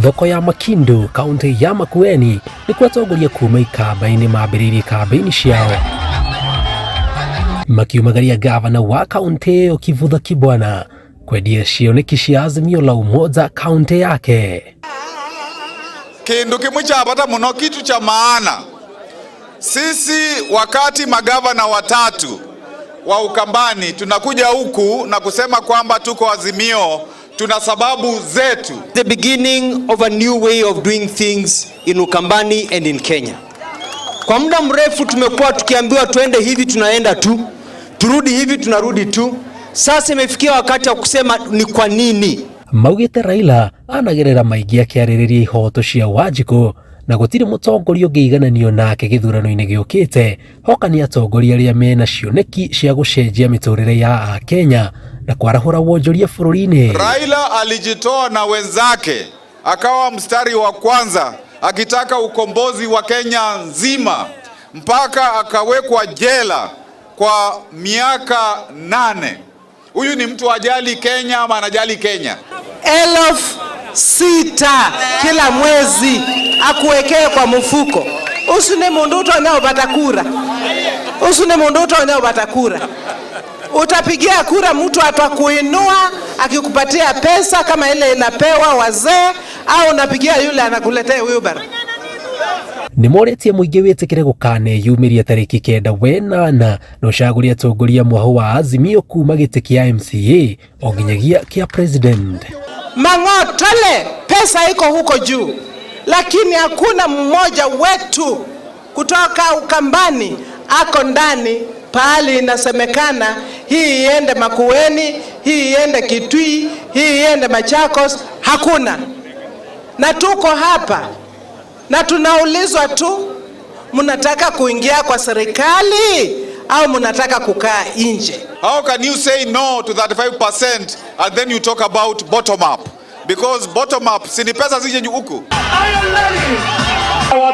Thoko ya Makindu, kaunti ya Makueni, nĩkuo atongoria kuma ikamba-inĩ mambĩrĩirie kambĩini ciao makiumagaria gavana wa kaunti ĩyo Kivutha Kibwana kwendia cioneki cia Azimio la Umoja kaunti yake. Kindu kimwe cha bata muno, kitu cha maana, sisi wakati magavana watatu wa Ukambani tunakuja huku na kusema kwamba tuko Azimio, tuna sababu zetu. The beginning of a new way of doing things in Ukambani and in Kenya. Kwa muda mrefu tumekuwa tukiambiwa tuende hivi, tunaenda tu, turudi hivi, tunarudi tu. Sasa imefikia wakati wa kusema ni kwa nini. Maugĩte Raila anagerera maingĩ akĩarĩrĩria ihoto cia Wanjikũ na gũtirĩ mũtongoria ũngĩigananio nake gĩthurano-inĩ gĩũkĩte hoka nĩ atongoria arĩa mena cioneki cia gũcenjia mĩtũrĩre ya Akenya na kwarahũra wonjoria bũrũri-inĩ. Raila alijitoa na wenzake akawa mstari wa kwanza akitaka ukombozi wa Kenya nzima mpaka akawekwa jela kwa miaka 8. Huyu ni mtu ajali Kenya ama anajali Kenya? 6,000 kila mwezi akuwekee kwa mfuko. Usine mundu utonya upata kura, usine mundu utonya upata kura. Utapigia kura mtu atakuinua akikupatia pesa kama ile inapewa wazee, au unapigia yule anakuletea wheelbarrow? Nĩ morĩtie mũingĩ wĩtĩkĩre gũkaneyumĩria tarĩki 9 wenana na ũcagũre atongoria mwahũ wa Azimio kuma gĩtĩ kĩa MCA o nginyagia kĩa president. Mang'otole, pesa iko huko juu, lakini hakuna mmoja wetu kutoka Ukambani ako ndani pahali inasemekana hii iende Makueni, hii iende Kitui, hii iende Machakos. Hakuna. Na tuko hapa na tunaulizwa tu, mnataka kuingia kwa serikali au mnataka kukaa nje? How can you say no to 35% and then you talk about bottom up? Because bottom up si ni pesa zije huku.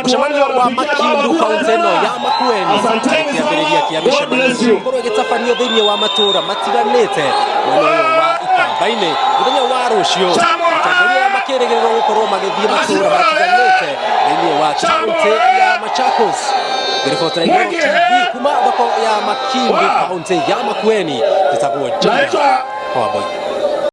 Mũcemanio wa Makindu kaunti ĩno ya Makueni kĩambĩrĩria kĩa mĩcemanio gũkorwo ĩgĩtabanio thĩinĩ wa matũũra matiganĩte mwena ũyũ wa Ikamba-inĩ mũthenya wa rũciũ. Atongoria makĩrĩgĩrĩrwo gũkorwo magĩthiĩ matũũra matiganĩte thĩinĩ wa kaunti ya Machakos. Ngĩribotera Inooro TV kuma thoko ya Makindu, kaunti ya Makueni, njĩtagwo Junior Wamboi.